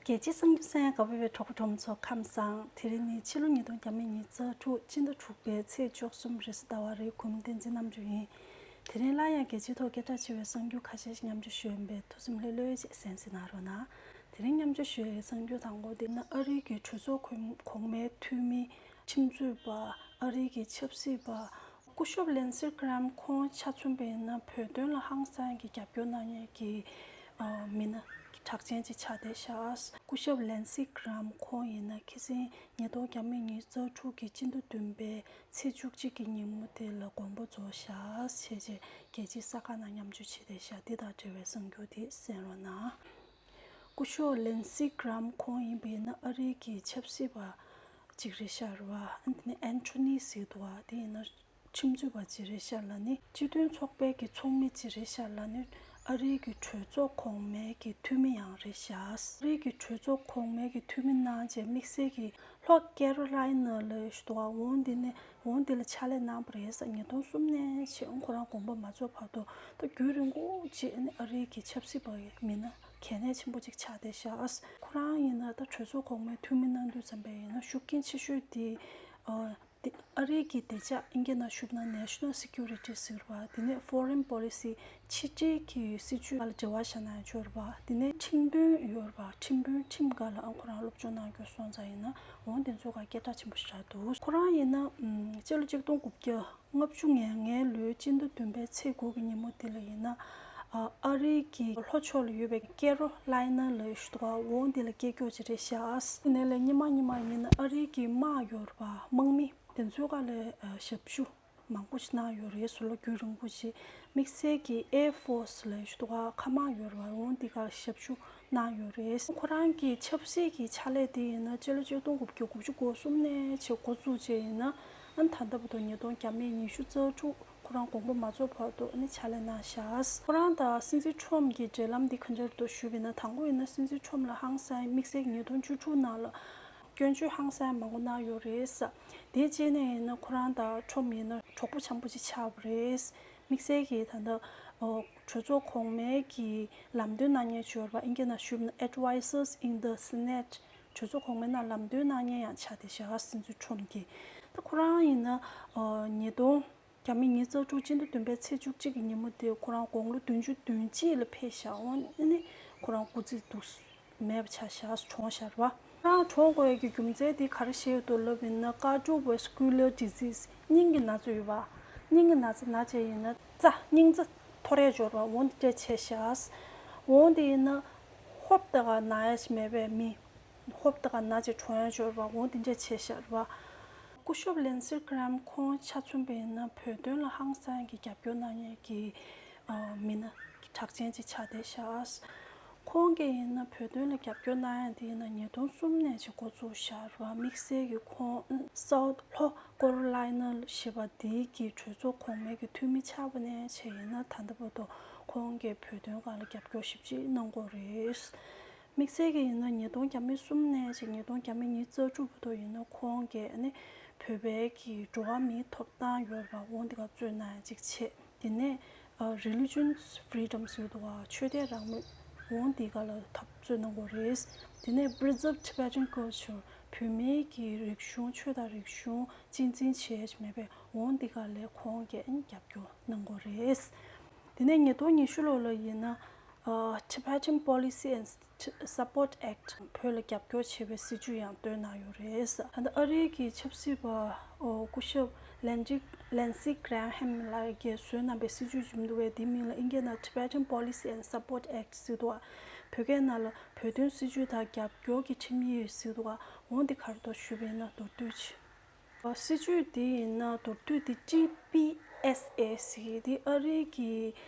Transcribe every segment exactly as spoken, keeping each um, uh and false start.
རྒྱལ་སྤྱིའི་གསར་འགྱུར་གསན་མཁན་གྲོགས་པོ་ཚོ་ཁམས་བཟང་། དེ་རིང་ནི་ཕྱི་ལོ་ཉིས་སྟོང་ཉི་ཤུ་རྩ་དྲུག་སྤྱི་ཟླ་དྲུག་པའི་ཚེས་བཅུ་གསུམ་རེས་གཟའ་ཟླ་བ་རེད། གུང་བསྟན་འཛིན་རྣམ་དྲུག་ཡིན། དེ་རིང་སླར་ཡང་རྒྱལ་སྤྱིའི་ཐོག་སྐད་གྲགས་ཆེ་བའི་གསར་འགྱུར་ཁ་ཤས་ཤིག་མཉམ་སྤྱོད་ཞུ་ཡིན་པས་ཐུགས་སེམས་ལྷོད་ལྷོད་བྱས་གསན་གཟིགས་གནང་རོགས་གནང་། དེ་རིང་མཉམ་སྤྱོད་ཞུ་ཡའི་གསར་འགྱུར་དང་པོ་དེ་ནི་ཨ་རིའི་གི་གྲོས་ཚོགས་གོང་མའི་འཐུས་མི་ཁྲིམས་རྩོད་པ། ཨ་རིའི་གི་ཆབ་སྲིད་པ། སྐུ་ཞབས་ལིན་སི་གྷི་རམ་ཁོང་ཆ་མཚོན་པ་ཡིན་ན་བོད་དོན་ལ་ཧང་སང་གི་རྒྱབ་སྐྱོར་གནང་མཁན་གྱི་མི་སྣ་གྲགས་ཅན་ཅིག་ཆགས་བསྡད་ཤག་སྐུ་ཞབས་ལིན་སི་གྷི་རམ་ཁོང་ཡིན་ན་ཁ་སང་ཉིས་སྟོང་ཉི་ཤུ་རྩ་དྲུག་གི་སྤྱི་ཟླ་བདུན་པའི་ཚེས་བཅུ་གཅིག་གི་ཉིན་མོ་དེ་ལ་དགོངས་པ་རྫོགས་ཤག་བྱས་རྗེས་རྒྱལ་སྤྱིའི་གསར་ཁང་ནང་མཉམ་སྤྱོད་བྱས་བསྡད་ཤག་འདི་དང་འབྲེལ་བའི་གསར་འགྱུར་དེ་གསན་རོགས་གནང་། སྐུ་ཞབས་ལིན་སི་གྷི་རམ་ཁོང་ཡིན་པ་ཡིན་ན་ཨ་རིའི་གི་ཆབ་སྲིད་པ་ཅིག་རེད་ཤག་རེད་བ། ཨ་ནི་དེ་ནས་ཨན་ཐོ་ནི་ཟེར་འདུག་བ། དེ་ཡིན་ན་ཁྲིམས་རྩོད་པ་ཅིག་རེད་ཤག་ལ་ནི་སྤྱི་མཐུན་ཚོགས་པའི་གི་ཚོགས་མི་ཅིག་རེད་ཤག་ལ་ནི་ཨ་རིའི་གི་གྲོས་ཚོགས་གོང་མའི་གི་འཐུས་མི་ཡང་རེད་ཤག་ཨ་རིའི་གི་གྲོས་ཚོགས་གོང་མའི་གི་འཐུས་མི་གནང་རྗེས་དམིགས་བསལ་གྱི་ལྷོ་ཀེ་རོ་ལའི་ན་ལ་ཞུ་འདུག་བ། འོང་དེ་ནས་འོང་དེ་ལ་ཕྱག་ལས་གནང་བ་རེད་ཟེར། ཉིས་སྟོང་གསུམ་ནས་བྱས་ཁོ་རང་དགོངས་པ་མ་རྫོགས་བར་དུ་ད་རྒྱུན་རིང་པོ་ཅིག་ཨ་ནི་ཨ་རིའི་གི་ཆབ་སྲིད་པ་ཡི་མི་སྣ་གལ་གནད་ཆེན་པོ་ཅིག་ཆགས་བསྡད་ཤག་ཁོ་རང་ཡིན་ན་ད་གྲོས་ཚོགས་གོང་མའི་འཐུས་མི་གནང་དུས་ཙམ་པ་ཡིན་ན་ཤུགས་རྐྱེན་ཆེ་ཤོས་དེ་ཨ་དེ་ཨ་རིའི་གི་བདེ་འཇགས་ཨིན་སྐད་ནང་ཞུས་ན་National Security ཟེར་བ། དེ་ནས་Foreign Policy ཕྱི་འབྲེལ་གྱི་སྲིད་ཇུས་ལ་འབྲེལ་བ་བཞག་ན་ཡང་ཆོག་རེད་བ། དེ་ནས་ཁྲིམས་དཔོན་ཡོད་རེད་བ། ཁྲིམས་དཔོན་ཁྲིམས་སྒང་ལ་ཨང་ཁོ་རང་སློབ་སྦྱོང་གནང་རྒྱུ་སོང་ཙང་ཡིན་ན་འོང་དེ་ཚོ་ག་སྐད་གྲགས་ཆེན་པོ་ཞིག་རག་འདུག་ཁོ་རང་ཡིན་ན་ཨམ་སྤྱི་ལོ་ཆིག་སྟོང་དགུ་བརྒྱ་ལྔ་བཅུ་ང་ལྔའི་ལོའི་སྤྱི་ཟླ་བདུན་པའི་ཚེས་དགུ་གི་ཉིན་མོ་དེ་ལ་ཡིན་ན་ཨ་ཨ་རིའི་གི་ལྷོ་ཕྱོགས་ལ་ཡོད་པའི་ཀེ་རོ་ལའི་ན་ལ་ཞུ་འདུག་བ། འོང་དེ་ལ་སྐྱེས་མགྱོགས་ཅིག་རེད་ཤག་དེ་ནས་ལས་སྔོན་མ་སྔོན་མ་ཡིན་ན་ཨ་རིའི་གི་དམག་ཡོད་རེད་བ། དམག་མི་དེ་ཚོའི་སྒང་ལ་ཨ་ཞབས་ཞུ་མང་པོ་ཞིག་གནང་ཡོད་རེད། ཟེར་ལོ་རྒྱུས་རིང་པོ་ཞིག་དམིགས་བསལ་གྱི་Air Force ལ་ཞུ་འདུག་བ། མཁའ་དམག་ཡོད་རེད་བ། འོང་དེ་ག་ལ་ཞབས་ཞུ་གནང་ཡོད་རེད། ཁོ་རང་གི་ཆབ་སྲིད་ཀྱི་ཕྱག་ལས་དེ་ཡིན་ན་སྤྱི་ལོ་ཆིག་སྟོང་དགུ་བརྒྱ་དགུ་བཅུ་གོ་གསུམ་ནས་བྱས་འགོ་བཙུགས་བྱས་ཡིན་ན་ཨ་ནི་ད་ལྟ་བར་དུ་ཉིས་སྟོང་ཉི་ཤུ་རྩ་དྲུག་ཁོ་རང་དགོངས་པ་མ་རྫོགས་བར་དུ་ཨ་ནི་ཕྱག་ལས་གནང་ཤག་ཁོ་རང་དང་སྲིད་འཛིན་ཁྲོམ་གྱི་འབྲེལ་ལམ་འདི་ག་འདྲ་རེད་འདུག་ཞུས་པ་ཡིན་ན་དང་པོ་ཡིན་ན་སྲིད་འཛིན་ཁྲོམ་ལ་ཧང་སང་དམིགས་བསལ་ཉིས་སྟོང་བཅུ་དྲུག་ནང་ལ་སྐྱོན་བརྗོད་ཧང་སང་མང་པོ་གནང་ཡོད་རེད། དེ་རྗེས་ནས་ཡིན་ན་ཁོ་རང་དང་ཁྲོམ་ཡིན་ན་གྲོགས་པོ་འཆམ་པོ་ཅིག་ཆགས་པ་རེད། དམིགས་བསལ་གྱི་ད་ལྟ་གྲོས་ཚོགས་གོང་མའི་གི་ལམ་སྟོན་གནང་མཁན་ཅིག་ཡོད་རེད་པ། ཨིན་སྐད་ནང་ཞུས་ན་Advisors in the Senate གྲོས་ཚོགས་གོང་མའི་ནང་ལམ་སྟོན་གནང་མཁན་ཡང་ཆགས་བསྡད་ཤག་སྲིད་འཛིན་ཁྲོམ་གྱི། ད་ཁོ་རང་ཡིན་ན་ཉིས་སྟོང་ཉི་ཤུ་རྩ་དྲུག་སྤྱི་ཟླ་བདུན་པའི་ཚེས་བཅུ་གཅིག་གི་ཉིན་མོ་དེ་ཁོ་རང་དགུང་ལོ་བདུན་ཅུ་དོན་གཅིག་ལ་ཕེབས་ཤག་འོང་ཨ་ནི་ཁོ་རང་སྐུ་ཚེ་འདུག་མེད་པ་ཆགས་ཤག་གྲོངས་ཤག་རེད་པ། ཁོ་རང་གྲོངས་དགོས་ཡག་གི་རྒྱུ་མཚན་དེ་ག་རེ་བཤད་ཡོད་འདུག་ལབ་ཡིན་ན་cardiovascular disease སྙིང་གི་ན་ཚ་ཡོད་པ། སྙིང་གི་ན་ཚ་ན་བྱས་ཡིན་ན་རྩ་སྙིང་རྩ་འཐོར་ཡག་ཅིག་ཡོད་རེད་པ། འོང་དེ་འདྲས་བྱས་ཤག་འོང་དེ་ཡིན་ན་ཧོབ་ཏེ་ག་ན་ཡག་ཅིག་མེད་པའི་མི། ཧོབ་ཏེ་ག་ན་ཅིག་གྲོངས་ཡག་ཅིག་ཡོད་རེད་པ། འོང་དེ་འདྲས་བྱས་ཤག་རེད་པ། སྐུ་ཞབས་ལིན་སི་གྷི་རམ་ཁོང་ཆ་མཚོན་པ་ཡིན་ན་བོད་དོན་ལ་ཧང་སང་གི་རྒྱབ་སྐྱོར་གནང་མཁན་གྱི་ཨ་མི་སྣ་གྲགས་ཅན་ཅིག་ཆགས་བསྡད་ཤག་ཁོང་གིས་ཡིན་ན་བོད་དོན་ལ་རྒྱབ་སྐྱོར་གནང་ཡག་དེ་ཡིན་ན་ཉིས་སྟོང་གསུམ་ནས་ཅིག་འགོ་བཙུགས་ཤག་རེད་པ། དམིགས་བསལ་གྱི་ཁོང་South ལྷོ་ཀེ་རོ་ལའི་ན་ཞེས་པ་དེའི་གི་གྲོས་ཚོགས་གོང་མའི་གི་འཐུས་མི་ཆགས་པ་ནས་བྱས་ཡིན་ན་ད་ལྟ་བར་དུ་ཁོང་གིས་བོད་དོན་སྒང་ལ་རྒྱབ་སྐྱོར་ཞེ་པོ་ཅིག་གནང་གི་ཡོད་རེད། དམིགས་བསལ་གྱི་ཡིན་ན་ཉིས་སྟོང་ཉི་ཤུ་རྩ་གསུམ་ནས་ཅིག་ཉིས་སྟོང་ཉི་ཤུ་རྩ་དྲུག་བར་དུ་ཡིན་ན་ཁོང་གིས་ཨ་ནི་བོད་པའི་གི་འགྲོ་བ་མིའི་ཐོབ་ཐང་ཡོད་རེད་པ། འོང་དེ་ག་རྩོད་གནང་ཡག་ཅིག་བྱས། དེ་ནས་ཨ་religions freedom ཟེར་འདུག་ག་ཆོས་དད་རང་མོས། འོང་དེ་ག་ལ་འཐབ་རྩོད་གནང་གི་ཡོད་རེད། དེ་ནས་preserve Tibetan culture བོད་མིའི་གི་རིག་གཞུང་ཆོས་དང་རིག་གཞུང་གཅེས་འཛིན་བྱེད་ཡག་མེད་པའི་འོང་དེ་ག་ལ་ཁོང་གིས་ཨ་ནི་རྒྱབ་སྐྱོར་གནང་གི་ཡོད་རེད། དེ་ནས་ཉིས་སྟོང་ཉི་ཤུ་ལོ་ལ་ཡིན་ན་ཨ་Tibetan Policy and Support Act བོད་ལ་རྒྱབ་སྐྱོར་བྱེད་པའི་སྲིད་ཇུས་ཡང་བཏོན་གནང་ཡོད་རེད། ད་ལྟ་ཨ་རིའི་གི་ཆབ་སྲིད་པ་ཨོ་སྐུ་ཞབས་Lindsey Graham ལགས་ཀྱིས་བཟོས་གནང་པའི་སྲིད་ཇུས་ཅིག་འདུག་པས། དེའི་མིང་ལ་ཨིན་སྐད་ནང་Tibetan Policy and Support Act ཟེར་འདུག་པ། བོད་སྐད་ནང་ལ་བོད་དོན་སྲིད་ཇུས་དང་རྒྱབ་སྐྱོར་གྱི་ཁྲིམས་ཡིག་ཟེར་འདུག་པ། འོང་འདི་ག་རེ་འདུག་ཞུས་པ་ཡིན་ན་མདོར་བསྡུས་ཅིག་སྲིད་ཇུས་འདི་ཡིན་ན་མདོར་བསྡུས་འདི་ཊི་པི་ཨེས་ཨེ་ཟེར་གྱི་འདི་ཨ་རིའི་གི་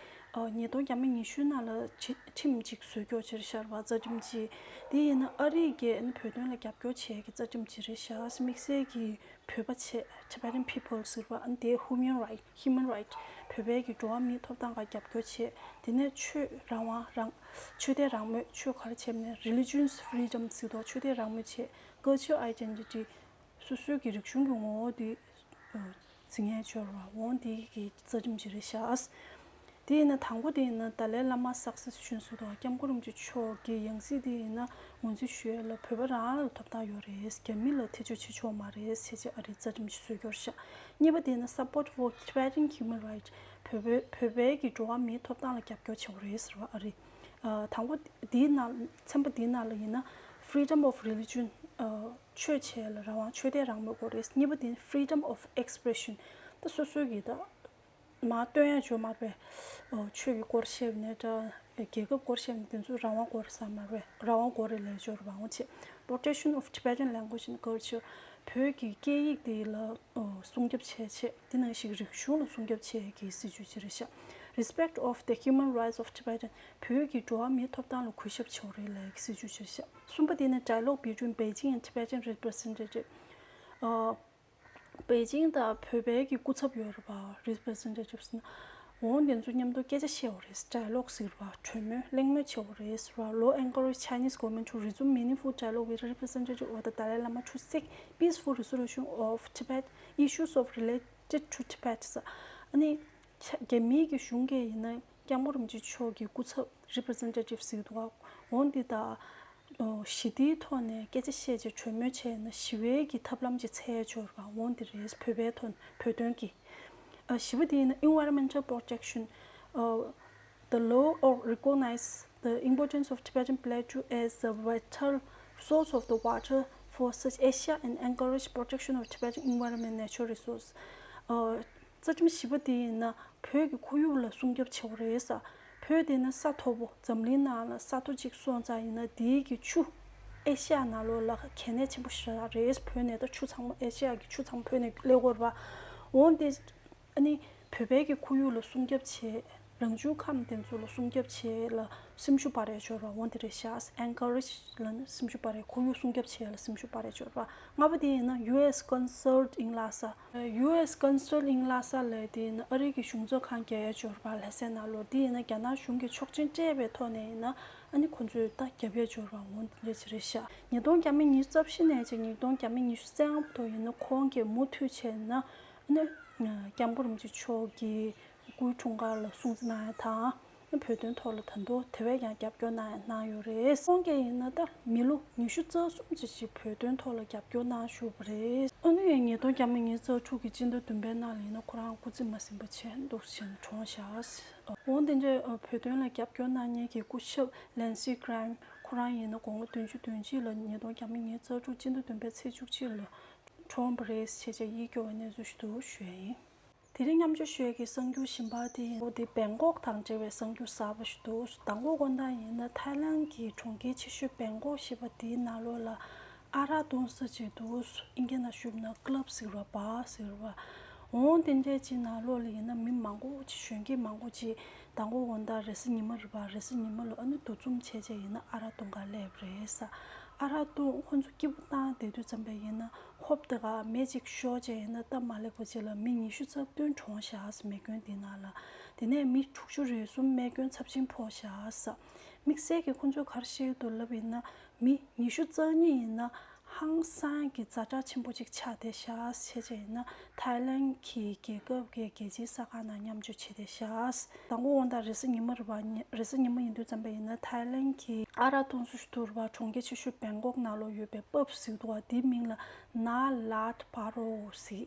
ཨ་ཉིས་སྟོང་ཉི་ཤུ་ནང་ལ་ཁྲི་ཁྲིམས་ཅིག་བཟོས་ཀྱོག་ཅིག་ཤར་བ་རྩ་ཁྲིམས་ཅིག་འདི་ཡིན་ན་ཨ་རིའི་གི་ཨ་ནི་བོད་དོན་ལ་རྒྱབ་སྐྱོར་བྱེད་ཀྱི་རྩ་ཁྲིམས་ཅིག་རེད་ཤག་དམིགས་བསལ་གྱི་བོད་པ་བྱས་Tibetan people ཟེར་བ་ཨ་ནི་དེ་human right human right བོད་པའི་གི་འགྲོ་བ་མིའི་ཐོབ་ཐང་ག་རྒྱབ་སྐྱོར་བྱེད། དེ་ནས་ཆོས་རང་དབང་རང་ཆོས་དད་རང་མོས་ཆོས་ག་རེ་བྱས་ནས་religions freedom ཟེར་དོ་ཆོས་དད་རང་མོས་བྱེད། Cultural identity སོ་སོའི་གི་རིག་གཞུང་གི་ངོ་བོ་དེ་ཨ་འཛིན་ཡས་སྦྱོར་བ་འོང་དེ་གི་རྩ་ཁྲིམས་ཅིག་རེད་ཤག་དེ་ཡིན་ན་དང་པོ་དེ་ཡིན་ན་ཏཱ་ལའི་བླ་མ་སག་སེ་ཤན་ཟེར་དུས་སྐྱབས་མགོན་རིན་པོ་ཆེ་མཆོག་གི་ཡང་སྲིད་དེ་ཡིན་ན་ངོས་འཛིན་ཞུ་ཡས་ལ་བོད་པ་རང་ལ་ཐོབ་ཐང་ཡོད་རེད། རྒྱ་མི་ལ་ཐེ་བྱུས་བྱེད་ཆོག་མ་རེད་ཟེར་བྱས་ཨ་རིས་རྩ་ཁྲིམས་ཤིག་བཟོས་ཀྱི་ཡོད་རེད་ཤག་གཉིས་པ་དེ་ཡིན་ན་Support for Tibetan Human Rights བོད་པའི་བོད་པའི་གི་འགྲོ་བ་མིའི་ཐོབ་ཐང་ལ་རྒྱབ་སྐྱོར་བྱེད་དགོས་རེད་ཟེར་བ་ཨ་རིས། ཨ་དང་པོ་དེའི་ནང་ཚན་པ་དེའི་ནང་ལ་ཡིན་ན་Freedom of Religion ཨ་ཆོས་བྱེད་ལ་རང་དབང་ཆོས་དད་རང་མོས་དགོས་རེད། གཉིས་པ་དེ་ཡིན་Freedom of Expression ད་སོ་སོའི་གི་ད་མར་སྟོན་ཡ་ཅིག་ཡོད་མ་རེད་པས། ཨོ་ཆོས་ཀྱི་སྐོར་བཤད་ནས་འདྲ་རྒྱལ་ཁབ་སྐོར་བཤད་ནས་དེ་ཚོ་རང་དབང་དགོས་རེད་ཟེར་མ་རེད། རང་དབང་དགོས་རེད་ལབ་ཡ་ཅིག་ཡོད་རེད་པ། འོ་ཆེ། Protection of Tibetan language and culture བོད་ཀྱི་སྐད་ཡིག་དེ་ལ་ཨོ་སྲུང་སྐྱོབ་བྱེད་ཆེད་དེ་ནང་བཞིན་རིག་གཞུང་ལ་སྲུང་སྐྱོབ་བྱེད་ཡ་གི་སྲིད་ཇུས་ཅིག་རེད་ཤག Respect of the human rights of Tibetan བོད་ཀྱི་འགྲོ་བ་མིའི་ཐོབ་ཐང་ལ་གུས་ཞབས་བྱེད་དགོས་རེད་ལབ་ཡ་གི་སྲིད་ཇུས་ཅིག་རེད་ཤག་གསུམ་པ་དེ་ནི་Dialogue between Beijing and Tibetan representative ཨོ། པེ་ཅིང་དང་བོད་པའི་གི་སྐུ་ཚབ་ཡོད་རེད་པ། Representatives ནི། འོ་དེ་ཚོ་མཉམ་དུ་སྐད་ཆ་བཤད་དགོས་རེད། Dialogue ཟེར་བ་གྲོས་མོལ་གླེང་མོལ་བྱེད་དགོས་རེད་ཟེར་བ། Law encourage Chinese government to resume meaningful dialogue with representative of the Dalai Lama to seek peaceful resolution of Tibet issues of related to Tibet ཟེར། ཨ་ནི། རྒྱ་མིའི་གི་གཞུང་གིས་ཡིན་ན་སྐྱབས་མགོན་རིན་པོ་ཆེ་མཆོག་གི་སྐུ་ཚབ་Representative ཟེར་གི་འདུག་འོ་འདི་དང་། ཨོ། ཞི་བདེའི་ཐོག་ནས་སྐད་ཆ་བཤད་བྱས་གྲོས་མོལ་བྱས་ན་ཞི་བའི་གི་ཐབས་ལམ་ཅིག་འཚོལ་ཆོག་རེད་པ། འོ་འདི་རེད། བོད་པའི་ཐོག་བོད་དོན་གྱི། ཨ། བཞི་པ་དེ་ཡིན་ན་Environmental Protection ཨ། The law of recognize the importance of Tibetan plateau as a vital source of the water for such Asia and encourage protection of Tibetan environment natural resource ཨ། རྩ་ཁྲིམས་བཞི་པ་དེ་ཡིན་ན་བོད་ཀྱི་ཁོར་ཡུག་ལ་སྲུང་སྐྱོབ་བྱེད་དགོས་རེད་ཟེར། བོད་དེ་ནི་ས་མཐོ་པོ། འཛམ་གླིང་ནང་ལ་ས་མཐོ་གཅིག་སོང་ཙང་ཡིན་ན་དེའི་གི་ཆུ་ཨེ་ཤ་ཡ་ནང་ལོགས་ལ་གལ་གནད་ཆེན་པོ་ཞེ་དྲག་རེད། བོད་ནས་ད་ཆུ་ཚང་མ་ཨེ་ཤ་ཡ་གི་ཆུ་ཚང་མ་བོད་ནས་སླེབས་ཀྱི་ཡོད་རེད་པ། འོ་དེ་ཨ་ནི་བོད་པའི་གི་ཁོར་ཡུག་ལ་སྲུང་སྐྱོབ་བྱེད། རང་བྱུང་ཁམས་དེ་ཚོ་ལ་སྲུང་སྐྱོབ་བྱེད་ལ་སེམས་ཤུགས་སྤར་ཡ་ཅིག་ཡོད་རེད་པ། འོ་དེ་རེད་ཤག Encourage ལབ་ན་སེམས་ཤུགས་སྤར་ཡ། ཁོར་ཡུག་སྲུང་སྐྱོབ་བྱེད་ལ་སེམས་ཤུགས་སྤར་ཡ་ཅིག་ཡོད་རེད་པ། ལྔ་པ་དེ་ཡིན་ན་U S Consulate in Lhasa ཨ། U S Consulate in Lhasa ལབ་དེ་ཡིན་ན་ཨ་རི་གི་གཞུང་ཚབ་ཁང་རྒྱག་ཡ་ཅིག་ཡོད་རེད་པ། ལྷ་སའི་ནང་ལོགས། དེ་ཡིན་ན་རྒྱ་ནག་གཞུང་གིས་ཆོག་མཆན་སྤྲད་པའི་ཐོག་ནས་ཡིན་ན་ཨ་ནི་ཁོ་ཚོས་ད་རྒྱབ་ཡ་ཅིག་ཡོད་རེད་པ། འོ་དེ་འདྲ་ཅིག་རེད་ཤག་ཉིས་སྟོང་ཉི་ཤུ་རྩ་བཞི་ནས་བྱས་ཉིས་སྟོང་ཉི་ཤུ་རྩ་ལྔ་བར་དུ་ཡིན་ན་ཁོང་གིས་མུ་མཐུད་བྱས་ན་ཨ་ནི་སྐྱབས་མགོན་རིན་པོ་ཆེ་མཆོག་གི་སྐུའི་འཁྲུངས་སྐར་ལ་སྲུང་བརྩི་གནང་ཡ་དང་། བོད་དོན་ཐོག་ལ་ད་དུང་དེ་བས་ཀྱང་རྒྱབ་སྐྱོར་གནང་ཡ་གནང་ཡོད་རེད། ཁོང་གིས་ཡིན་ན་ད་མི་ལོ་ཉི་ཤུ་རྩ་གསུམ་ཙམ་ཞིག་བོད་དོན་ཐོག་ལ་རྒྱབ་སྐྱོར་གནང་བཞུགས་པ་རེད། ཨ་ནི་ཉིས་སྟོང་ཉི་ཤུ་རྩ་དྲུག་གི་སྤྱི་ཟླ་བདུན་པའི་ནང་ལ་ཡིན་ན་ཁོ་རང་སྐུ་ཚེ་མ་ཟིན་པ་བྱས་འདུག་བྱས་ནས་གྲོངས་བཞག་འོ་དེ་འདྲའི་བོད་དོན་ལ་རྒྱབ་སྐྱོར་གནང་མཁན་གྱི་སྐུ་ཞབས་Lindsey Graham ཁོ་རང་ཡིན་ན་དགུང་ལོ་བདུན་ཅུ་དོན་གཅིག་ལ་ཉིས་སྟོང་ཉི་ཤུ་རྩ་དྲུག་སྤྱི་ཟླ་བདུན་པའི་ཚེས་བཅུ་གཅིག་ལ་གྲོངས་པ་རེད་ཅེས་བྱས་ཡིད་སྐྱོ་བའི་གནས་ཚུལ་ཞིག་འདུག་ཞུ་ཡ་ཡིན། དེ་རིང་མཉམ་སྤྱོད་ཞུ་ཡས་ཀྱི་གསར་འགྱུར་གཞན་པ་དེ་ཡིན། འོ་དེ་བེང་ཀོག་དང་འབྲེལ་བའི་གསར་འགྱུར་གསར་པ་ཞིག་འདུག་དང་པོ་དགོངས་དག་ཡིན་ན་ཐའི་ལན་གྱི་གྲོང་ཁྱེར་ཆེ་ཤོས་བེང་ཀོག་ཞེས་པ་དེའི་ནང་ལོགས་ལ་ཨ་རག་བཏུང་ས་ཅིག་འདུག་ཨིན་སྐད་ནང་ཞུས་ན་club ཟེར་བ་bar ཟེར་བ། འོང་དེ་འདྲས་ཅིག་ནང་ལོགས་ལ་ཡིན་ན་མི་མང་པོ་ཅིག་གཞོན་སྐྱེས་མང་པོ་ཅིག་དང་པོ་དགོངས་དག་རེས་གཟའ་ཉི་མ་རེད་པ། རེས་གཟའ་ཉི་མ་ལ་ཨ་ནི་འདུ་འཛོམས་བྱས་བྱས་ཡིན་ན་ཨ་རག་བཏུང་ག་སླེབས་རེད་ས། ཨ་རག་བཏུང་ཁོ་ཚོ་སྐྱིད་པོ་བཏང་བསྡད་དུས་ཙམ་པ་ཡིན་ན། ཧོབ་དེ་ག་མེ་གཅིག་ཤོར་བྱས་ཡིན་ན་སྟབས་མ་ལེགས་པ་ཅིག་ལ་མི་ཉི་ཤུ་རྩ་བདུན་གྲོངས་བཞག་མེ་སྐྱོན་དེ་ནང་ལ། དེ་ནས་མི་དྲུག་ཅུ་རེ་གསུམ་རྨས་སྐྱོན་ཚབས་ཆེན་ཕོག་བཞག་དམིགས་བསལ་གྱིས་ཁོ་ཚོས་ག་རེ་བཤད་ཀྱི་འདུག་ལབ་ཡིན་ན་མི་ཉི་ཤུ་རྩ་གཉིས་ཡིན་ན་ཧང་སང་གི་ཛ་དྲག་ཆེན་པོ་ཅིག་ཆགས་བསྡད་བཞག་བྱས་བྱས་ཡིན་ན་ཐའི་ལན་གྱི་རྒྱལ་ཁབ་ཀྱི་རྒྱལ་སྤྱིའི་གསར་ཁང་ནང་མཉམ་སྤྱོད་བྱས་བསྡད་བཞག་དང་པོ་དགོངས་དག་རེས་གཟའ་ཉི་མ་རེད་པ། རེས་གཟའ་ཉི་མ་ཡིན་དུས་ཙམ་པ་ཡིན་ན་ཐའི་ལན་གྱི་ཨ་རག་བཏུང་ས་ཞིག་འདུག་རེད་པ། གྲོང་ཁྱེར་ཆེ་ཤོས་བེང་ཀོག་ནང་ལོགས་ཡོད་པའི་pub ཟེར་འདུག་པ། དེའི་མིང་ལ་ན་ལཱད་པ་རོ་ཟེར།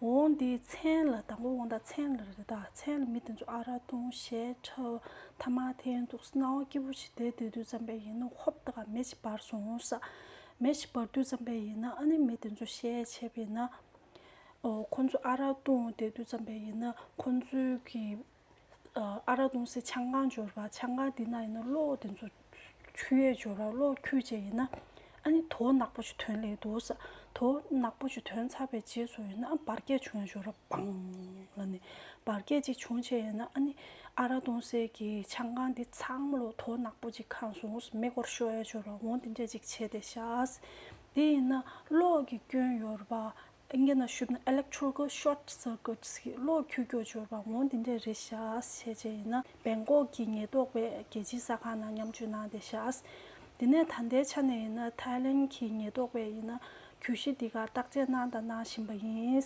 འོང་དེའི་མཚན་ལ་དང་པོ་དགོངས་དག་མཚན་ལ་རེད་ད། མཚན་ལ་མི་དེ་ཚོ་ཨ་རག་བཏུང་གཞས་འཁྲབ་ཐ་མག་འཐེན་འདུག་སྣང་བ་སྐྱིད་པོ་ཞིག་བསྡད་བསྡད་དུས་ཙམ་པ་ཡིན་ན་ཧོབ་དེ་ག་མེ་ཞིག་འབར་སོང་ས། མེ་ཞིག་འབར་དུས་ཙམ་པ་ཡིན་ན་ཨ་ནི་མི་དེ་ཚོ་གཞས་བྱས་པ་ཡིན་ན། ཨོ་ཁོ་ཚོ་ཨ་རག་བཏུང་བསྡད་དུས་ཙམ་པ་ཡིན་ན་ཁོ་ཚོའི་གི་ཨ་རག་བཏུང་སའི་ཆང་ཁང་འབྱོར་བ། ཆང་ཁང་འདི་ན་ཡིན་ན་གློག་དེ་ཚོ་འཁྱུ་ཡས་འབྱོར་བ། གློག་འཁྱུ་བྱས་ཡིན་ན་ཨ་ནི་དོ་ནག་པོ་ཞིག་ཐོན་སླེབས་འདུག་ས། དོ་ནག་པོ་ཞིག་ཐོན་ཚར་བའི་རྗེས་སུ་ཡིན་ན་ཨ་འབར་གས་བྱུང་ཡས་འབྱོར་བ། བང་ལ་ནི་འབར་གས་ཅིག་བྱུང་བྱས་ཡིན་ན་ཨ་ནི་ཨ་རག་བཏུང་སའི་གི་ཆང་ཁང་འདི་ཚང་མ་ལོ་དོ་ནག་པོ་ཅིག་ཁེངས་སོང་། མེ་འཁོར་ཤོར་ཡས་འབྱོར་བ། འོང་དེ་འདྲས་ཅིག་བྱས་བསྡད་ཤག་དེ་ཡིན་ན་གློག་གི་སྐྱོན་ཡོད་རེད་པ། ཨིན་སྐད་ནང་ཞུས་ན་electrical short circuit ཟེར་གློག་འཁྱུ་སྐྱོ་འབྱོར་བ་འོང་དེ་འདྲས་རེད་ཤག་བྱས་བྱས་ཡིན་ན་བེང་ཀོག་གི་ཉེན་རྟོག་པས་རྒྱལ་སྤྱིའི་གསར་ཁང་ནང་མཉམ་སྤྱོད་གནང་བསྡད་ཤག་དེ་ནས་ད་ལྟའི་ཆ་ནས་ཡིན་ན་ཐའི་ལན་གྱི་ཉེན་རྟོག་པས་ཡིན་ན་གྱོད་གཞི་འདི་ག་བརྟག་དཔྱད་གནང་དང་གནང་བཞིན་པ་ཡིན།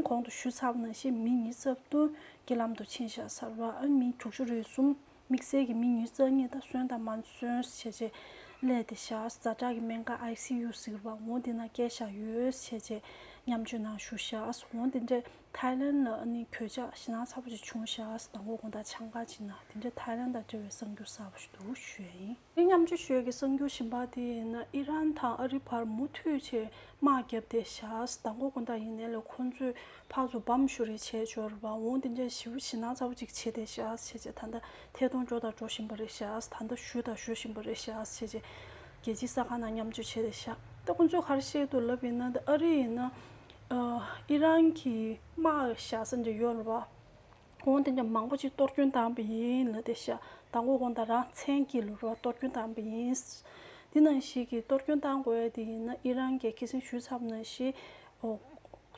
གོང་དུ་ཞུས་ཚར་བ་ནང་བཞིན་མི་ཉི་ཤུ་རྩ་བདུན་རྐྱེན་ལམ་དུ་ཕྱིན་བཞག་ཟེར་བ། ཨ་མི་དྲུག་ཅུ་རེ་གསུམ་དམིགས་བསལ་གྱི་མི་ཉི་ཤུ་རྩ་གཉིས་ད་གསོན་དང་མ་གསོན་བྱས་རྗེས་སླེབས་ཏེ་བཞག། ཛ་དྲག་གི་སྨན་ཁང་ཨའི་སི་ཡུ་ཟེར་བ་འོ་འདི་ནང་བསྐྱལ་བཞག་ཡོད་བྱས་རྗེས་མཉམ་སྤྱོད་ནང་ཞུགས་བཞག། འོ་འདི་འདྲའི་ཐའི་ལན་ལ་ཨ་ནི་གོད་ཆག་ཞེད་སྣང་ཚ་པོ་ཅིག་བྱུང་བཞག། མདང་དགོང་དགོང་དག་ཆང་ཁང་ཅིག་ནང་དེ་འདྲའི་ཐའི་ལན་དང་འབྲེལ་བའི་གསར་འགྱུར་གསར་པ་ཞིག་འདུག་ཞུ་ཡ་ཡིན། དེ་མཉམ་སྤྱོད་ཞུ་ཡ་གི་གསར་འགྱུར་གཞན་པ་དེ་ཡིན་ན་ཨི་རན་དང་ཨ་རི་བར་མུ་མཐུད་བྱས་དམག་བརྒྱབ་བསྡད་བཞག། མདང་དགོང་དགོང་དག་ཡིན་ནའི་ལས་ཁོང་ཚོས་ཕར་ཚུར་བམ་ཤུ་རེ་བྱས་འབྱོར་བ་འོང་དེ་འདྲའི་ཞེ་པོ་ཞེད་སྣང་ཚ་པོ་ཅིག་བྱས་བསྡད་བཞག་བྱས་རྗེས་ད་ལྟ་ཐད་གཏོང་འགྲོ་དང་འགྲོ་བཞིན་པ་རེད་བཞག། ད་ལྟ་ཞུ་དང་ཞུ་བཞིན་པ་རེད་བཞག་བྱས་རྗེས་རྒྱལ་སྤྱིའི་གསར་ཁང་ནང་མཉམ་སྤྱོད་བྱས་བསྡད་བཞག། ད་ཁོང་ཚོས་ག་རེ་བཤད་འདུག་ལབ་ཡིན་ན་ད་ཨ་རི་ཡིན་ན་ཨི་རན་གྱི་དམག་བཞག་ས་འདྲ་ཡོད་རེད་བ། འོང་དེ་འདྲ་མང་པོ་ཅིག་གཏོར་སྐྱོན་བཏང་བ་ཡིན་ལབ་བསྡད་ཤག། མདང་དགོང་དགོང་དག་རང་མཚན་གྱི་ལུ་རོ་གཏོར་སྐྱོན་བཏང་བ་ཡིན། འདི་ནང་བཞིན་གྱི་གཏོར་སྐྱོན་བཏང་དགོས་ཡ་དེ་ཡིན་ན་ཨི་རན་གྱིས་ཁ་སང་ཞུས་ཚར་བ་ནང་བཞིན་ཨོ་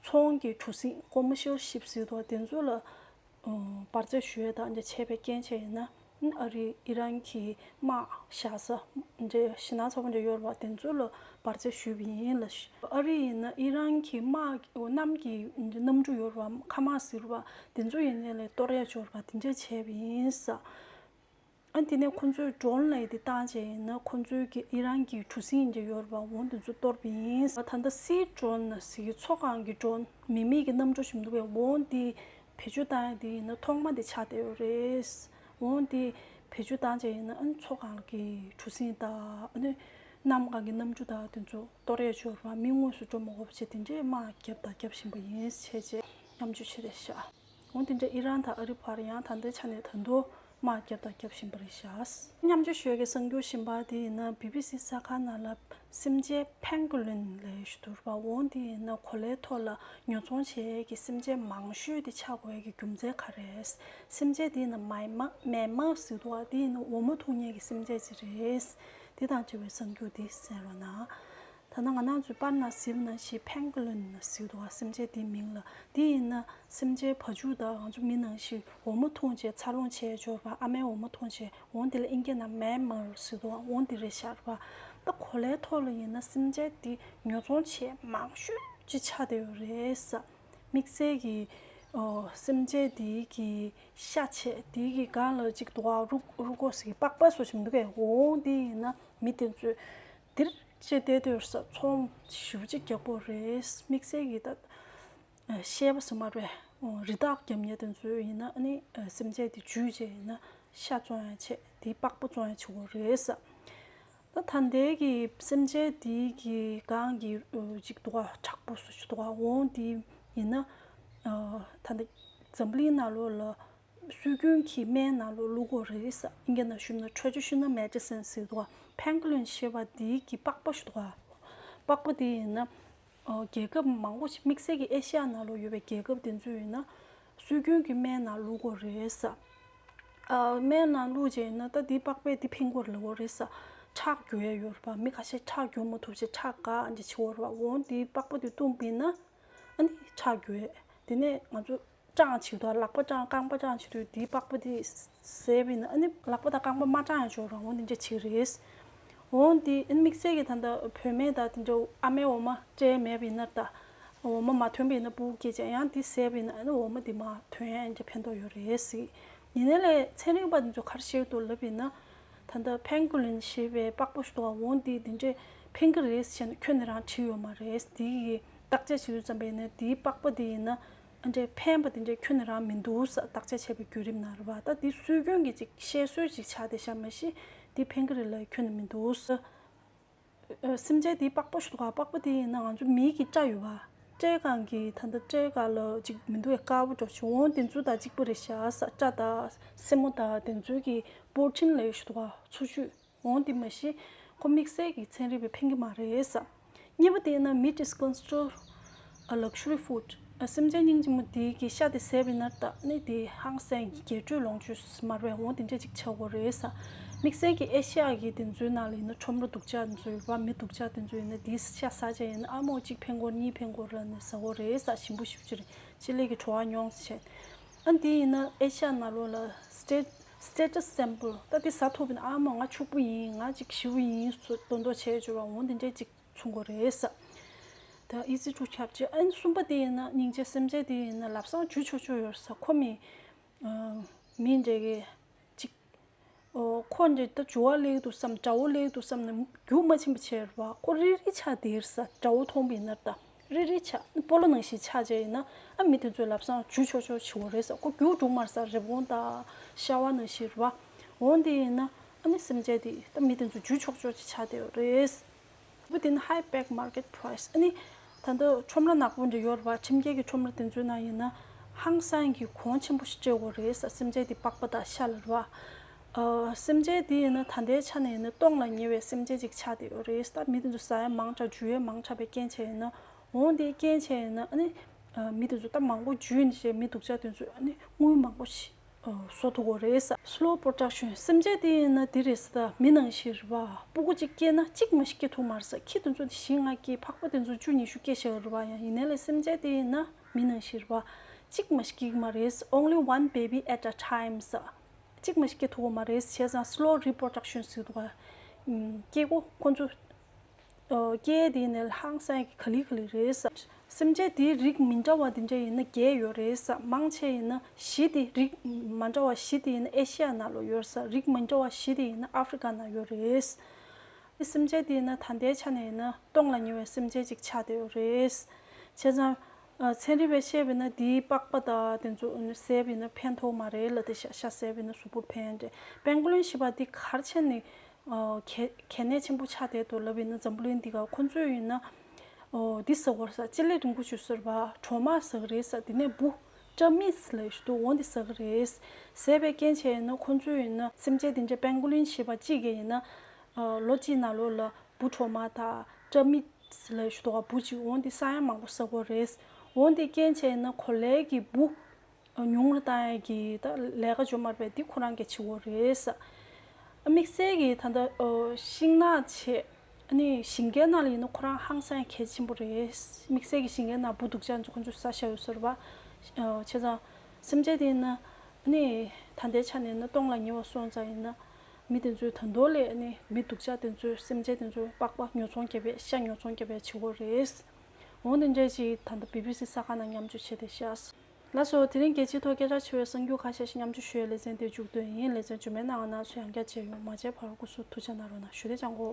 ཚོང་གི་གྲུ་གཟིངས་ཀོ་མར་ཤལ་ཤིབ་ཟེར་དོ་དེ་ཚོ་ལ་ཨོ་འབར་རྫས་ཞུ་ཡ་དང་འདྲ་བྱས་པའི་རྐྱེན་བྱས་ཡིན་ན་ཨ་རི་ཨི་རན་གྱི་དམག་བཞག་ས་འདྲ་ཞེད་སྣང་ཚ་པོ་འདྲ་ཡོད་རེད་བ། དེ་ཚོ་ལ་འབར་རྫས་ཞུས་པ་ཡིན་ལ། ཨ་རི་ཡིན་ན་ཨི་རན་གྱི་དམག་གནམ་གྱི་གནམ་གྲུ་ཡོད་རེད་བ། ཁ་དམག་ཟེར་བ་དེ་ཚོ་ཡིན་ནའི་ལས་གཏོར་ཡ་འབྱོར་བ་དེ་འདྲ་བྱས་པ་ཡིན་ས། ཨ་དེ་ནས་ཁོ་ཚོས་ཌོ་རོན་ལབ་ཡ་དེ་བཏང་བྱས་ཡིན་ན་ཁོ་ཚོའི་གི་ཨི་རན་གྱི་གྲུ་གཟིངས་འདྲ་ཡོད་རེད་བ། འོ་དེ་ཚོ་གཏོར་བ་ཡིན་ས། ད་ལྟ་སི་ཌོ་རོན་ཟེར་གྱི་མཚོ་སྒང་གི་ཌོ་རོན་མི་མེད་ཀྱི་གནམ་གྲུ་ཞིག་འདུག་གས། འོ་དེ་བེད་སྤྱོད་བཏང་ཡ་དེ་ཡིན་ན་ཐོག་མ་དེ་ཆགས་བསྡད་ཡོད་རེད། འོ་དེ་བེད་སྤྱོད་བཏང་བྱས་ཡིན་ན་ཨ་ནི་མཚོ་སྒང་གི་གྲུ་གཟིངས་དང་ཨ་ནི་གནམ་གང་གི་གནམ་གྲུ་དང་དེ་ཚོ་གཏོར་ཡ་འབྱོར་བ། མི་དངོས་སུ་འགྲོ་མ་དགོས་པ་བྱས་དེ་འདྲའི་དམག་བརྒྱབ་དང་རྒྱབ་བཞིན་པ་ཡིན་བྱས་རྗེས་མཉམ་སྤྱོད་བྱས་བསྡད་ཤག། འོ་དེ་འདྲ་ཨི་རན་དང་ཨ་རི་བར་ཡང་ད་ལྟའི་ཆ་ནས་ད་དུང་དམག་བརྒྱབ་དང་རྒྱབ་བཞིན་པ་རེད་ཤག། མཉམ་སྤྱོད་ཞུ་ཡ་གི་གསར་འགྱུར་གཞན་པ་དེ་ཡིན་ན་བི་བི་སི་གསར་ཁང་ནང་ལ་སེམས་ཅན་ཕེང་གོ་ལིན་ལབ་ཞིག་འདུག་པ། འོ་དེ་ཡིན་ན་གོ་ལའི་ཐོག་ལ་ཉོ་ཚོང་བྱེད་ཡས་ཀྱི་སེམས་ཅན་མང་ཤོས་དེ་ཆགས་དགོས་ཡས་ཀྱི་རྒྱུ་མཚན་ག་རེ་རེད། སེམས་ཅན་དེ་ཡིན་ན་མེ་མ་མེ་མ་ཟེར་འདུག་པ། དེ་ཡིན་ན་འོ་མ་འཐུང་མཁན་གྱི་སེམས་ཅན་ཅིག་རེད། དེ་དང་འབྲེལ་བའི་གསར་འགྱུར་དེ་གསན་རོགས་གནང་། ད་ནང་ང་རང་ཚོའི་པར་ནང་གཟིགས་པ་ནང་བཞིན་ཕེང་གོ་ལིན་ཟེར་འདུག་པ། སེམས་ཅན་དེའི་མིང་ལ། དེ་ཡིན་ན་སེམས་ཅན་བ་ཕྱུགས་དང་ང་ཚོ་མི་ནང་བཞིན་འོ་མ་འཐུང་བྱས་འཚར་ལོངས་བྱས་འབྱོར་བ། ཨ་མའི་འོ་མ་འཐུང་བྱས། འོ་དེ་ལ་དབྱིན་སྐད་ནང་མེ་མར་ཟེར་འདུག་པ། འོ་དེ་རེད་ཤག་པ། ད་གོ་ལའི་ཐོག་ལ་ཡིན་ན་སེམས་ཅན་དེ་ཉོ་ཚོང་བྱས་མང་ཤོས་ཅིག་ཆགས་བསྡད་ཡོད་རེད་ས། དམིགས་བསལ་གྱི་ཨོ་སེམས་ཅན་དེ་གི་ཤ་བྱས་དེ་གི་སྒང་ལ་ཅིག་འདུག་པ། རུ་རུ་ཀོ་ཟེར་གྱི་པགས་པ་བཟོ་བཞིན་འདུག་གས། འོ་དེ་ཡིན་ན་མི་དེ་ཚོས་དེར་ཅེས་བལྟས་དུས་ས་ཚོང་ཞེ་པོ་ཅིག་རྒྱག་གི་རེད། དམིགས་བསལ་གྱི་ད་ཤེས་པ་ཟེར་མ་རེད། རི་དྭགས་རྒྱབ་ཉེ་དེ་ཚོ་ཡིན་ན་ཨ་ནི་སེམས་ཅན་དེ་འཇུས་བྱས་ཡིན་ན་ཤ་བཙོང་ཡ་བྱས་དེའི་པགས་པ་བཙོང་ཡ་བྱེད་གི་རེད་ས། ད་ད་ལྟའི་གི་སེམས་ཅན་དེའི་གི་སྒང་གི་ཅིག་འདུག་པ། མཁྲེགས་པོ་སུ་ཞིག་འདུག་པ། འོ་དེ་ཡིན་ན་ད་ལྟ་འཛམ་བུ་གླིང་ནང་ལོགས་ལ་སྲོལ་རྒྱུན་གྱི་སྨན་ནང་ལོགས་བླུག་གི་རེད་ས། དབྱིན་སྐད་ནང་ཞུས་ན་traditional medicine ཟེར་འདུག་པ། ཕེང་གོ་ལིན་ཞེས་པ་དེའི་གི་པགས་པ་ཞིག་འདུག་པ། པགས་པ་དེ་ཡིན་ན་རྒྱལ་ཁབ་མང་པོ་ཞིག་དམིགས་བསལ་གྱི་ཨེ་ཤི་ཡ་ནང་ལོགས་ཡོད་པའི་རྒྱལ་ཁབ་དེ་ཚོ་ཡིན་ན་སྲོལ་རྒྱུན་གྱི་སྨན་ནང་བླུག་གི་རེད་ས། སྨན་ནང་བླུགས་བྱས་ན་ད་འདིའི་པགས་པས་འདི་ཕན་གྱི་ཡོད་རེད་ལབ་ཀྱི་རེད་ས། ཁྲག་རྒྱུག་ཡས་ཡོད་རེད་པ། མི་ཁ་ཤས་ཁྲག་རྒྱུག་མ་ཐུབ་ཅེས་ཁྲག་འགག་འདི་བྱེད་ཀྱི་ཡོད་རེད་པ། འོ་འདིའི་པགས་པ་འདི་བཏུངས་པ་ཡིན་ན་ཨ་ནི་ཁྲག་རྒྱུག་ཡས། དེ་ནས་ང་ཚོ་སྐྲངས་བྱེད་དུས་ལག་པ་སྐྲངས་རྐང་པ་སྐྲངས་བྱེད་དུས་འདིའི་པགས་པ་འདི་བཟས་པ་ཡིན་ན་ཨ་ནི་ལག་པ་དང་རྐང་པ་མ་སྐྲངས་ཡས་ཡོད་རེད། འོ་འདི་འདྲ་བྱེད་ཀྱི་རེད། འོ་འདི་ཨ་ནི་དམིགས་བསལ་གྱི་ད་ལྟ་བུད་མེད་དང་དེ་འདྲ་ཨ་མའི་འོ་མ་སྤྲད་མེད་པ་ཡིན་ན་ད། འོ་མ་མ་ཐོན་པ་ཡིན་ན་སྤུ་གུ་སྐྱེས་བྱས་ཡང་དེ་བཟས་པ་ཡིན་ན་ཨ་ནི་འོ་མ་དེ་མར་ཐོན་ཡ་འདྲ་ཕན་ཐོགས་ཡོད་རེད་ཟེར། ཡིན་ནའི་ལས་ཚན་རིག་པ་དེ་ཚོ་ག་རེ་བཤད་འདུག་ལབ་ཡིན་ན། ད་ལྟ་ཕེང་གོ་ལིན་ཞེས་པའི་པགས་པ་ཞིག་འདུག་པ། འོ་འདི་འདི་འདྲས་ཕན་གྱི་རེད་ཟེར་ནས་ཁྱོན་ནས་རང་བྲིས་ཡོད་མ་རེད། དེ་གི་བརྟག་དཔྱད་བྱེད་དུས་ཙམ་པ་ཡིན་ན་དེའི་པགས་པ་དེ་ཡིན་ན་ཨ་འདྲས་ཕན་པ་དེ་འདྲས་ཁྱོན་ནས་རང་མི་འདུག་ས། བརྟག་དཔྱད་བྱས་པའི་བརྒྱུད་རིམ་ནང་རེད་པ། ད་དེ་སྲོལ་རྒྱུན་གྱི་ཅིག་བཤད་སྲོལ་ཅིག་ཆགས་བསྡད་ཤག་མ་གཞི་དེ་ཕན་གྱི་རེད་ལབ་ཁྱོན་ནས་མི་འདུག་ས། སེམས་ཅན་དེའི་པགས་པ་ཞིག་འདུག་ག། པགས་པ་དེ་ཡིན་ན་ང་ཚོ་མིའི་གི་སྐྲ་ཡོད་པ། སྐྲའི་སྒང་གི་ད་ལྟ་སྐྲའི་སྒང་ལ་ཅིག་མི་འདུག་པའི་དཀར་པོ་འདྲ་ཞིག་འོང་། དེ་ཚོ་དང་གཅིག་པ་རེད་ཤག་ས། སྐྲ་དང་སེན་མོ་དང་དེ་ཚོའི་གི་པོར་ཊིན་ལབ་ཡས་ཞིག་འདུག་ག། འཚོ་བཅུད། འོང་དེ་མ་གཞི་ཁོ་དམིགས་བསལ་གྱི་ཚན་རིག་པས་ཕན་གྱི་མ་རེད་ས། གཉིས་པ་དེ་ཡིན་ན་meat is considered a luxury food. སེམས་ཅན་སྙིང་རྗེ་མོ་དེའི་གི་ཤ་དེ་བཟས་པ་ཡིན་ན་ད་ནི་དེ་ཧང་སང་གི་རྒྱས་སྤྲོས་ལོངས་སྤྱོད་མ་རེད་པས། འོ་དེ་འདྲས་ཅིག་ཆགས་ཀྱི་རེད་ས། དམིགས་བསལ་གྱི་ཨེ་ཤ་ཡ་གི་དེ་ཚོའི་ནང་ལ་ཡིན་ན་ཁྲོམ་ར་སྡུག་ཅག་དེ་ཚོ་ཡོད་པ། མི་སྡུག་ཅག་དེ་ཚོ་ཡིན་ན་དེའི་ཤ་ཟ་བྱས་ཡིན་ན་ཨ་མོ་གཅིག་ཕན་གྱི་ཡོད་གཉིས་ཕན་གྱི་ཡོད་ལབ་ནས་ཟ་གི་རེད་ས། ཞིམ་པོ་ཞེ་པོ་ཅིག་རེད། ཅིག་ལས་ཀྱི་བྲོ་བ་མྱོང་ཟེར་བྱས། ཨ་དེ་ཡིན་ན་ཨེ་ཤ་ཡ་ནང་ལོགས་ལ་སི་ཊེ་སི་ཊེ་ཊས་སིམ་བོལ། ད་དེ་ཟ་ཐུབ་པ་ཡིན་ན་ཨ་མོ་ང་ཕྱུག་པོ་ཡིན། ང་ཅིག་ཞེ་པོ་ཡིན་ཟེར་མདོག་མདོག་བྱས་བྱས་པ། འོ་དེ་འདྲས་ཅིག་མཚོན་གྱི་རེད་ས། ད་ཨི་ཙི་ཀྲུའུ་ཁྱབ་ཅིག་ཨ་ནི་གསུམ་པ་དེ་ཡིན་ན་སྙིང་རྗེ་སེམས་ཅན་དེ་ཡིན་ན་ལབ་སང་འཇུ་ཆོག་ཆོག་ཡོད་ས། ཁོ་མི་མི་འདྲ་གི་ཅིག་ཨོ་ཁོ་འདྲ་ད་འཇུ་བ་སླེབས་འདུག་བསམ། དགྲ་བོ་སླེབས་འདུག་བསམ་ནས་རྒྱུག་མ་ཕྱིན་པ་བྱས་རེད་བ། ཁོ་རིལ་རིལ་ཆགས་བསྡད་ས། དགྲ་བོ་མཐོང་པ་ཡིན་ན་ད་རིལ་རིལ་ཆགས། སྤོ་ལོ་ནང་བཞིན་ཆགས་བྱས་ཡིན་ན་ཨ་མི་དེ་ཚོས་ལབ་སང་འཇུ་ཆོག་ཆོག་བྱེད་འོ་རེད་ས། ཁོ་རྒྱུག་འགྲོ་མ་རེད་ས། རི་བོང་དང་ཤ་བ་ནང་བཞིན་རེད་བ། འོ་འདི་ཡིན་ན་ཨ་ནི་སེམས་ཅན་དེ་ད་མི་དེ་ཚོ་འཇུ་ཆོག་ཆོག་ཅིག་ཆགས་བསྡད་ཡོད་རེད། བུ་དེ་ནི་high back market price། ཨ་ནི་ད་ལྟ་ཁྲོམ་ར་ནག་པོ་འདྲ་ཡོད་རེད་བ། ཁྱིམ་རྒྱལ་གྱི་ཁྲོམ་ར་དེ་ཚོའི་ནང་ཡིན་ན་ཧང་སང་གི་གོང་ཆེན་པོ་ཞིག་སྤྲད་དགོས་རེད་ས། སེམས་ཅན་དེ་པགས་པ་དང་ཤ་ལ་རེད་བ། ཨ་སེམས་ཅན་དེ་ཡིན་ན་ད་ལྟའི་ཆ་ནས་ཡིན་ན་སྟོངས་ལ་ཉེ་བའི་སེམས་ཅན་ཅིག་ཆགས་བསྡད་ཡོད་རེད་ས། ད་མི་དེ་ཚོ་ཟ་ཡ་མང་དྲགས་འཇུ་ཡ་མང་དྲགས་པའི་རྐྱེན་བྱས་ཡིན་ན། འོང་དེའི་རྐྱེན་བྱས་ཡིན་ན་ཨ་ནི་ཨ་མི་དེ་ཚོ་ད་མང་པོ་འཇུས་ནས་བྱས་མི་སྡུག་ཅག་དེ་ཚོ་ཨ་ནི་དངུལ་མང་པོ་ཞིག་ཨོ་བཟོ་ཐུབ་ཀྱི་རེད་ས། Slow production། སེམས་ཅན་དེ་ཡིན་ན་དེ་རེད་ས། ད་མི་ནང་བཞིན་རེད་བ། སྤུ་གུ་གཅིག་སྐྱེས་ན་གཅིག་མ་ཞིག་སྐྱེ་ཐུབ་མ་རེད་ས། ཁྱི་དེ་ཚོ་དེ་བཞི་ལྔ་སྐྱེས། ཕག་པ་དེ་ཚོ་བཅུ་ཉི་ཤུ་སྐྱེ་ཤག་རེད་བ། ཡང་ཡིན་ནའི་ལས་སེམས་ཅན་དེ་ཡིན་ན་མི་ནང་བཞིན་རེད་བ། གཅིག་མ་ཞིག་སྐྱེ་གི་མ་རེད། Only one baby at a time ས། གཅིག་མ་ཞིག་སྐྱེ་ཐུབ་ཀྱི་མ་རེད། བྱས་ཙང་slow reproduction ཟེར་འདུག་ག་ཨུམ་སྐྱེ་སྒོ་ཁོ་ཚོ། ཨོ་སྐྱེ་དེ་ནས་ཧང་སང་གི་ག་ལེ་ག་ལེ་རེད་ས། སེམས་ཅན་དེའི་རིགས་མི་འདྲ་བ་དེ་འདྲ་ཡིན་ན་བརྒྱད་ཡོད་རེད་ས། མང་ཆེ་ཡིན་ན་བཞི་དེ། རིགས་མ་འདྲ་བ་བཞི་དེ་ཡིན་ན་ཨེ་ཤི་ཡ་ནང་ལོགས་ཡོད་ས། རིགས་མི་འདྲ་བ་བཞི་དེ་ཡིན་ན་ཨ་ཧྥི་རི་ཀ་ནང་ཡོད་རེད། སེམས་ཅན་དེ་ཡིན་ན་ད་ལྟའི་ཆ་ནས་ཡིན་ན་སྟོངས་ལ་ཉེ་བའི་སེམས་ཅན་ཅིག་ཆགས་བསྡད་ཡོད་རེད། བྱས་ཙང་ཨ་ཚན་རིག་པས་བཤད་པ་ཡིན་ན་དེའི་པགས་པ་དང་དེ་ཚོ་ཟས་པ་ཡིན་ན་ཕན་ཐོགས་མ་རེད་ལབ། དེ་ཤ་ཤ་ཟས་པ་ཡིན་ན་གཟུགས་པོར་ཕན་རེད། པེང་གོ་ལིན་ཞེས་པ་དེ་ག་རེ་བྱས་ནས། ཨོ་གལ་གལ་གནད་ཆེན་པོ་ཆགས་བསྡད་འདུག་ལབ་ཡིན་ན། འཛམ་བུ་གླིང་འདི་ག་ཁོ་ཚོས་ཡིན་ན་ཨོ་འདི་ཟ་དགོས་ས། སྤྱི་ལེ་རིང་པོ་ཞིག་ཟེར་བ། གྲོ་མ་ཟ་གི་རེད་ས། དེ་ནས་འབུ་སྐྲ་མིག་ལབ་ཞིག་འདུག་འོ་འདི་ཟ་གི་རེད། ཟས་པའི་རྐྱེན་བྱས་ཡིན་ན་ཁོ་ཚོས་ཡིན་ན་སེམས་ཅན་དེ་འདྲ་པེང་གོ་ལིན་ཞེས་པ་གཅིག་གིས་ཡིན་ན་ཨོ་ལོ་གཅིག་ནང་ལོགས་ལ་འབུ་གྲོ་མ་དང་སྐྲ་མིག་ལབ་ཞིག་འདུག་འབུ་གཅིག་འོ་འདི་ས་ཡ་མང་པོ་ཟ་དགོས་རེད། འོ་འདི་རྐྱེན་བྱས་ཡིན་ན་གོ་ལའི་གི་འབུ་ཉུང་རུ་བཏང་ཡས་ཀྱི་ད་ལས་ཀ་འཇོན་མ་རེད་པས། འདི་ཁོ་རང་གིས་བྱེད་དགོས་རེད་ས། དམིགས་བསལ་གྱི་ད་ལྟ་ཤིང་ནགས་བྱས། ཨ་ནི་ཞིང་ཁའི་ནང་ལ་ཡིན་ན་ཁོ་རང་ཧང་སང་གལ་ཆེན་པོ་རེད། དམིགས་བསལ་གྱི་ཞིང་ཁའི་ནང་འབུ་སྡུག་ཅག་ཚོ་ཁོ་ཚོས་ཟ་བཞག་ཡོད་ཟེར་བ། བྱས་ཙང་སེམས་ཅན་དེ་ཡིན་ན་ཨ་ནི་ད་ལྟའི་ཆ་ནས་ཡིན་ན་སྟོངས་ལ་ཉེ་བ་སོང་ཙང་ཡིན་ན་མི་དེ་ཚོས་ད་དུང་ལས་ཨ་ནི་མི་སྡུག་ཅག་དེ་ཚོའི་སེམས་ཅན་དེ་ཚོའི་པགས་པ་ཉོ་ཚོང་རྒྱབ་པའི་ཤ་ཉོ་ཚོང་རྒྱབ་པའི་བྱེད་དགོས་རེད། འོ་དེ་འདྲ་ཞིག་ད་ལྟ་བི་བི་སི་གསར་ཁང་ནང་མཉམ་སྤྱོད་བྱས་ཏེ་བཞག་ལགས་སོ། དེ་རིང་རྒྱལ་སྤྱིའི་ཐོག་སྐད་གྲགས་ཆེ་བའི་གསར་འགྱུར་ཁ་ཤས་ཤིག་མཉམ་སྤྱོད་ཞུ་ཡས་ལེ་ཚན་དེ་མཇུག་བསྡུས་ཡིན། ལེ་ཚན་རྗེས་མའི་ནང་ང་རང་ཚོ་ཡང་བསྐྱར་མཇལ་ཡོང་། མ་མཇལ་བར་སྐུ་གཟུགས་ཐུགས་ཅག་གནང་རོགས་གནང་ཞུ། དེ་ཅང་གོ།